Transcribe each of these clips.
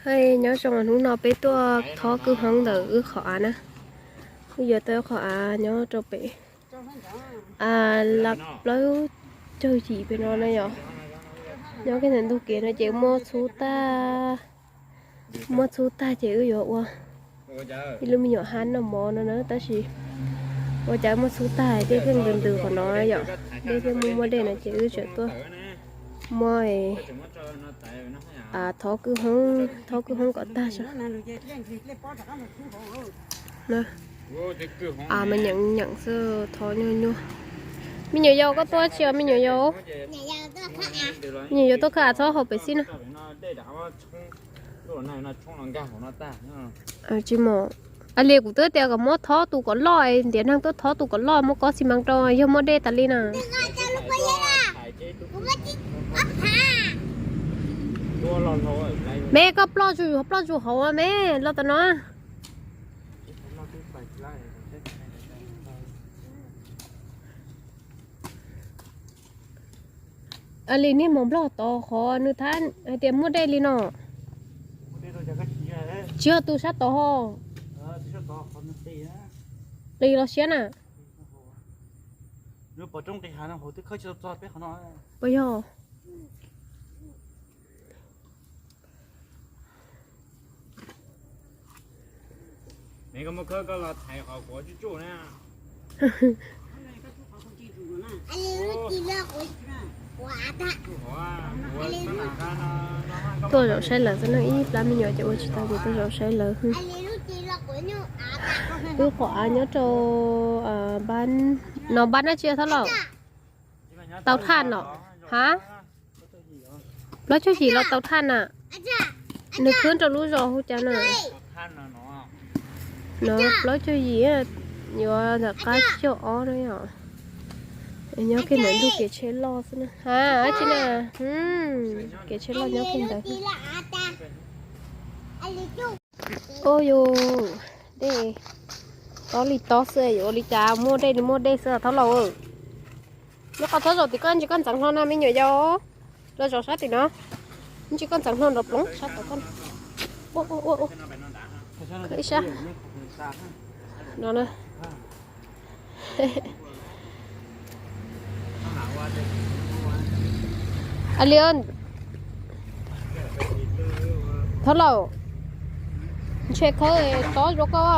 Hej, nyob zoo, hnub no peb tuaj thov kwj hoob ntawm wb qhov av na. Wb yuav tau qhov av nyob rau pem a, plaub caug yim pem no na yom. Nyob kiag ntawm ntug kev no ces muab txhub tag, muab txhub tag ces wb yuav ua ib lub me nyuam hab noj mov no na, tab sis ua cas muab txhub tag dej pheej ntws ntws qhov no yom. Dej pheej muaj muaj dej no ces wb tseem tuaj muab thov kwj hoob, thov kwj hoob kom tag tso. Av mas nyeem nyeem xwb, thov nyuaj nyuaj. Me nyuam yaus, koj tuaj tsis os me nyuam yaus? Me nyuam yaus tuaj khawb av txhob haus pem xij na. Tsis mos, a li kuv twb tias kom muab thov tus kom loj, ntiav neeg tuaj thov tus kom loj muab kob xi mas rau yog muaj dej tas li na. Me koj ploj tsuj, ploj tsuj hauv me los tas no. Li niag mos nplog tod qhov nws thab hais tias muaj dej li no. Tsis yog tus sab tod ho. Qis los siab na. Puas yog? Tuaj zaum saib lawv xwb na, ib plab me nyuam ces ua tsis tau ces tuaj zaum saib lawv. Wb qhov av nyob rau no npab dab tsi thab laus? Tau thaj no, ha? Plaub caug yim los tau thaj na. Nws khwb rau lub zos hu cas na? No plaub caug yim, yuav ntawm qab caug ob na yom. Nyob kiag ntawm ntug kev tsheb loj xwb na. Ha, dab tsi na? Kev tsheb loj nyob kiag ntawd. Ua yus, dej tob li tob xwb, yuav ua li cas muaj dej li muaj dej xwb thab laus. Nyob qhov thab zaum tim koj ntsis koj ntxeev hlo na me nyuam yaus. Los zaum sab tim no, ntsis koj ntxeev hlo nrov ploov sab tom koj. Ua ua ua, ib sab no na. A li, thab laus, ntshe khawb tob dua koj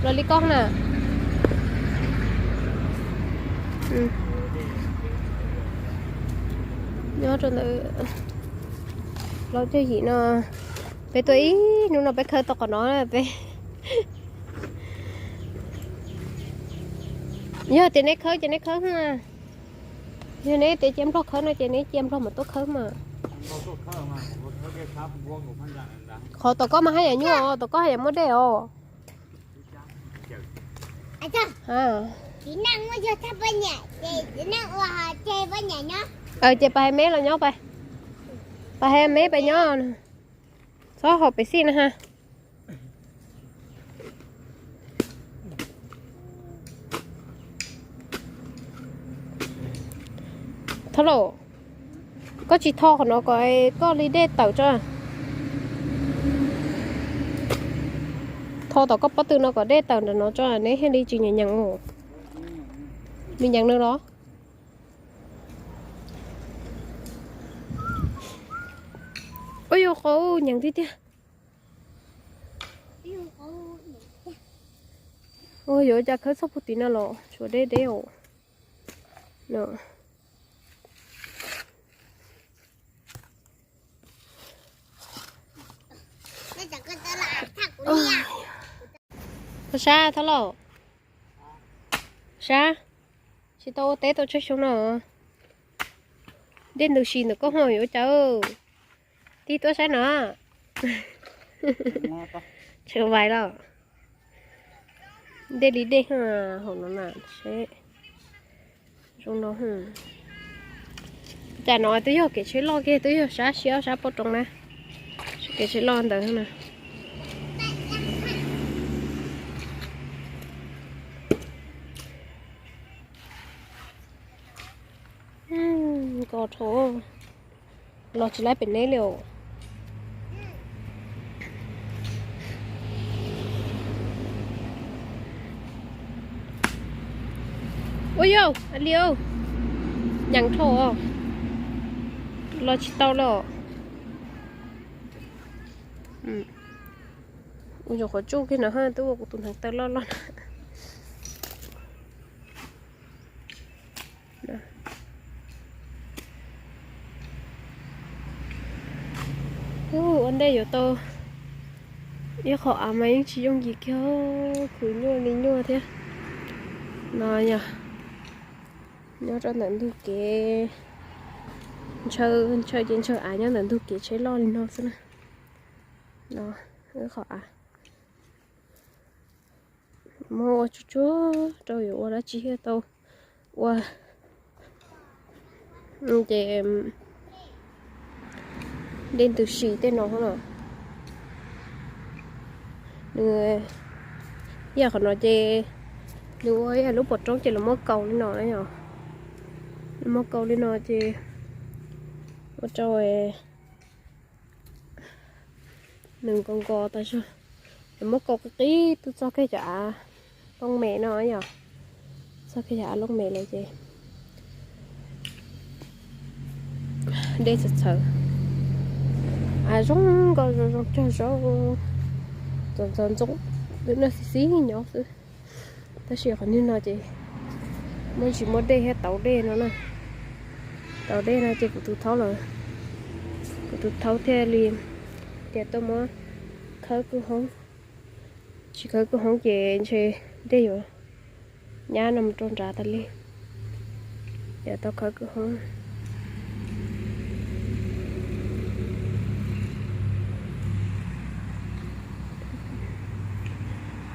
los li koj na. Nyob rau ntawm plaub caug yim no, peb tuaj ib hnub no peb khawb tau qhov no peb. Yog tias neb khawb ces neb khawb, yog neb tias cia nplog khawb no ces neb cia nplog mas tuaj khawb mas. Qhov tom koj mas haj yam nyuaj os, tom koj haj yam muaj dej os. Ces pais hais meb los nyob pais, pais hais meb pais nyob, txhob haus pem xij na ha. Thab laus, koj tsis tho qhov no kom koj li dej tawm tso. Tho tom koj pob tw no kom dej tawm ntawm no tso, neb thiaj li tsis nyeem nyeem. Nws nyeem nws los. Ua yus qau nyeem tiag tiag. Ua yuav cas khawb txog puag tim no los tshuav deb deb os. Sab thab laus, sab, tsis tau ua teb tau tsawg xyoo no. Dej ntws si ntawm koj ho yuav cas. Tig tuaj saib no. Tshav vais los. Dej li dej hauv no na seb. Zoo no. Cas no twb yog kev tsheb loj kiag, twb yog sab siab sab pov roos na. Kev tsheb loj ntawd na. Nkos dhau, los tsis laib pem neb li os. Yog, a li, nyeem dhau, los tsis tau los. Ua zoo qhuav tsuj kiag no twb ua kuv tus hneev taw loj loj. Ua ntej yuav tau ib qho av mas yeej tsis yooj yim kiag, khwv nyuaj li nyuaj thiab. No yog nyob rau ntawm ntug kev, ntshaw, ntshaw ces ntshaw av nyob ntawm ntug kev tsheb loj li no xwb na. No, wb qhov av muab ua tsuag tsuag rau yuav ua dab tsi thiaj tau ua. Ces dej ntws si tej no no, nws, ib yam qhov no ces nws ua ib yam lub pom roob ces lawv muab kaus li no na yom. Lawv muab kaus li no ces ua rau nws nkaus nkaus tas zog. Lawv muab kaus qis qis twb txog kiag cov av looj mem no yom. Txog kiag cov av looj mem lawm ces dej txhawv txhawv, av zoo nkauj zoo zoo cog zaub, ntxoov ntxoov ntxoo, twb noj xis xis nyob xwb. Tab sis qhov niag no ces muaj ntsis muaj dej thiab tauv dej no na. Tauv dej no ces kuv tus thaub lawm, kuv tus thaub thiaj li tias tuaj muab khawb kwj hoob. Tsis khawb kwj hoob ces ntshe dej yuav nyab no mus rau nrad tas li. Ces tau khawb kwj hoob.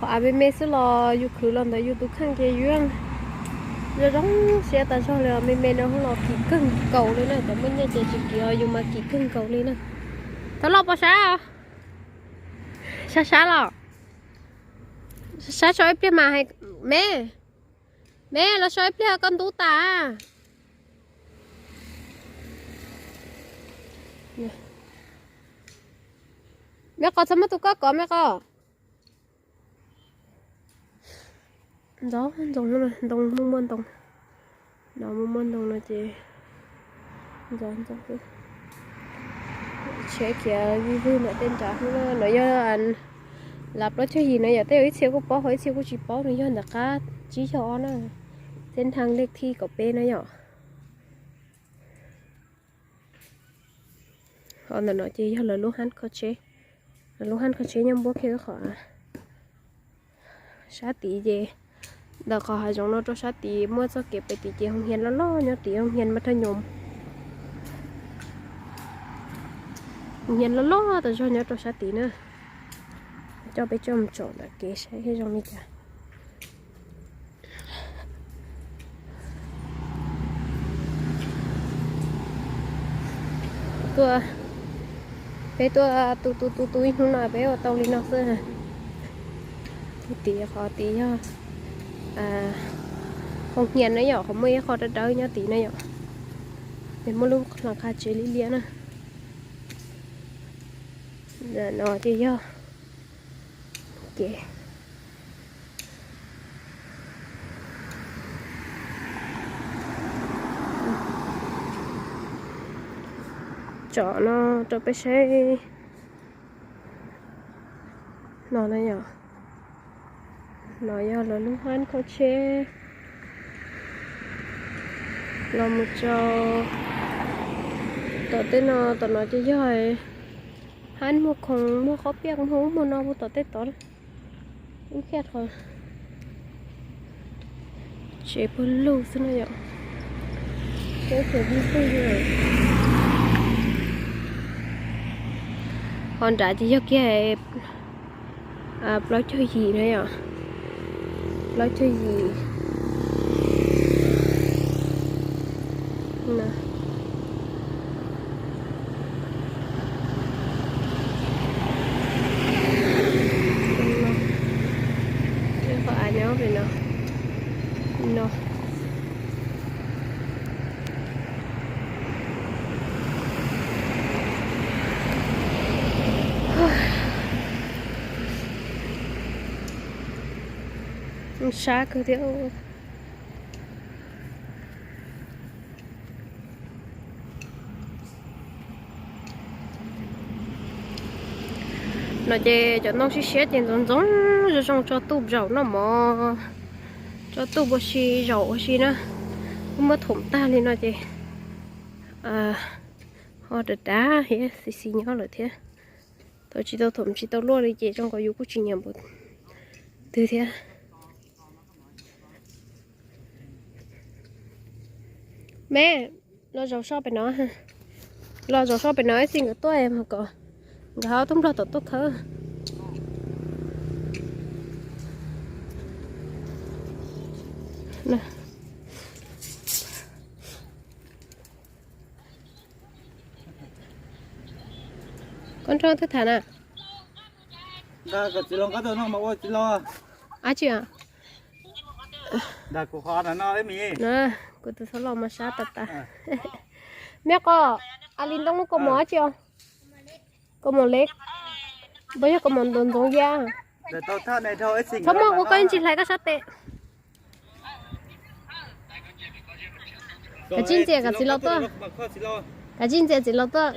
Qhov av me me xwb los yus khwv los ntawd yus tus kheej ces yus zoo zoo siab tas zog li. Me me no los kim kawg nkaus li na, cov muaj nyiaj ces tsis kim, yus mas kim kawg nkaus li na. Thaub los pom sab, sab sab los, sab so ib pliag mas hais, me, me los so ib pliag koj ntub tas. Me qos txhob muab tus koj kov me qos. Ntxoov ntxoo, ntoo muaj muaj ntoo, no muaj muaj ntoo no ces ntxoov ntxoo xwb. Tsheb khiav vij vwg ntawm tej nrad xwb na. No yog lav plaub caug yim no yom, tej zaum ib txhia kuj paub ho ib txhia kuj tsis paub, nws yog ntawm qab tsib caug ob na, txeb nthaj lej thij kaum peb na yom. Ho ntawm no ces yog lawv lub hab kho tsheb, lawv lub hab kho tsheb nyob npuab kiag qhov av. Sab tid ces ntawm qhov hav zoov no rau sab tid muaj txoj kev pem tid ces hoo hias loj loj nyob tid, hoo hias mas thaj nyoos, hoo hias loj loj tas zog nyob rau sab tid na. Coj peb coj mus tsom ntawm kev saib thiaj zoo li cas. Tuaj, peb tuaj tu tu tu tu ib hnub no peb ua tau li no xwb. Tim qhov tid yog hoo hias na yom, qhov muaj ib qho dawb dawb nyob tid na yom. Nws muaj lub hla qha tsev liab liab na. No ces yog kev tsom no rau peb saib. No na yom, no yog lawv lub hab kho tsheb los mus rau tom tej no. Tom no ces yog hab muag khoom, muag qhob piaj, muag ub muag no mus tom tej tod. Ub, tsev pawg lug xwb no yom. Teb chaws vij vwg. Ho nrad ces yog kiag plaub caug yim na yom. Plaub caug yim. Qhov av nyob pem no. No. Sab kawg thiab. No ces cov ntoo siab siab ces ntxoov ntxoov zoo zoo tso tuj zaum noj mov, tso tuj ua si zaum ua si na. Kuj muab thoom tag li no ces ho dav dav thiab xis xis nyob lawm thiab. Thaum tsis tau thoom tsis tau luaj li ces zoo nkaus yus kuj tsis nyiam npaum twg thiab. Me, los zaum so pem no, los zaum so pem no ib txhij nkawd tuaj mas kom nkawd ho tub nplog tom tuaj khawb. Koj nrog twb tham na. Ab tsi, kuv tus txhob los mas sab tas tas. Me qos, a li ntoo lub kaus mom tsi os? Kaus mom lev, puas yog kaus mom ntxoov ntxoov ya? Txhob muaj ua koj ntsis hlais koj sab tes. Kav tsij ntxias kom txiv laus tuaj. Kav tsij ntxias txiv laus tuaj.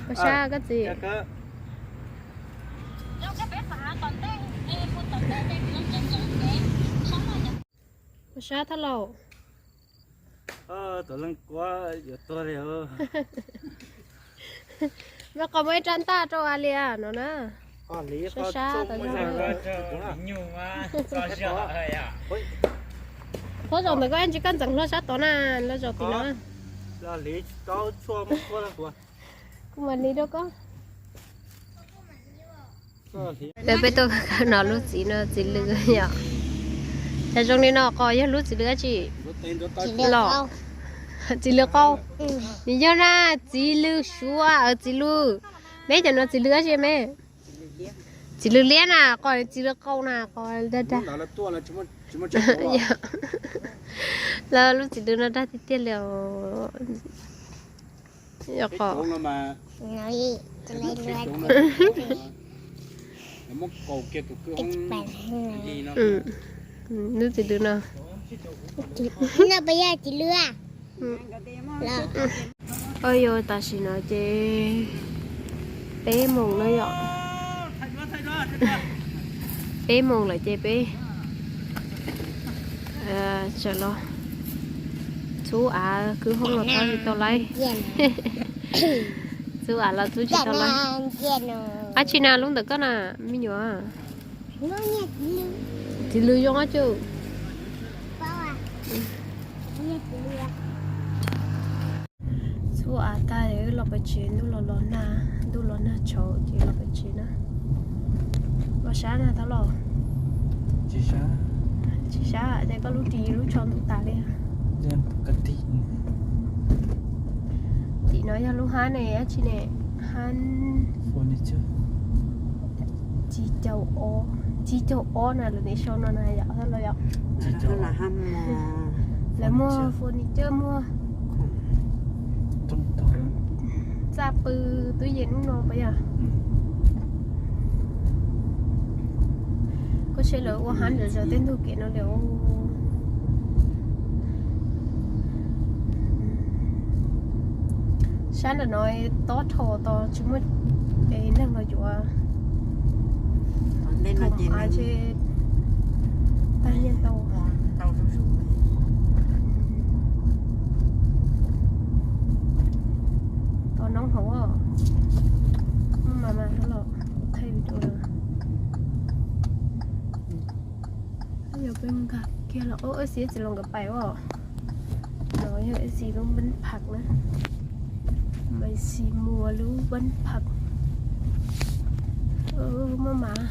Ua sab koj txiv. Ua sab thab laus. Tus leej kuab yuav tuag li. Me qos muaj ib rab ntaj rau a li no na. Sab sab tau. Thab zaum ntawm koj ntsis koj ntxeev hlo sab tod na, los zaum tim no. Kuv mam li rau koj. Peb tuaj no lub txiv no txiv lws yom. Cas zoo li no qos yog lub txiv lws dab tsi? Los, txiv lws qau. Nws yog na, txiv lws suav, txiv lws. Me cov no txiv lws dab tsi me? Txiv lws liab na, qos txiv lws qau na, qos dag dag. Los lub txiv lws no dag tiag tiag li os. Yog qos. Lub txiv lws no. Oj, yog tam sim no ces peb moos na yom. Peb moos lawm ces peb txawm los txhub av kwv hoob los txhob tsis tau laib. Txhub av los txhub tsis tau laib. Ab tsi na lub ntawm koj na me nyuam? Txiv lws zoo ab tsi. Txhub av tag los pem tsev, ntuj los los nag, ntuj los nag tshauv ces los pem tsev na. Los sab na thab los? Tsis sab, ces koj lub ris lub tsho ntuj tas li. Tim no yog lub hab ne, dab tsi ne? Hab tsis caum ob, tsis caum ob na, lawv nim sau no na yom, thab los yom. Lawv muag furniture, muag txaj pw, tub yees ub no puas yog? Koj saib lawv ua hab ntawm zos tej ntug kev no li. Sab ntawm no tob dhau tos tsis muaj neeg los yuav. Tag nyiaj ntau. Tos noob hauv, mas mas los qhia rau. Yog peb nkag kiag los ua ib xis txiv laus nkawd pais os. No yog ib xis lub npab phaj na, mas xis muas lub npab phaj. Maj mam.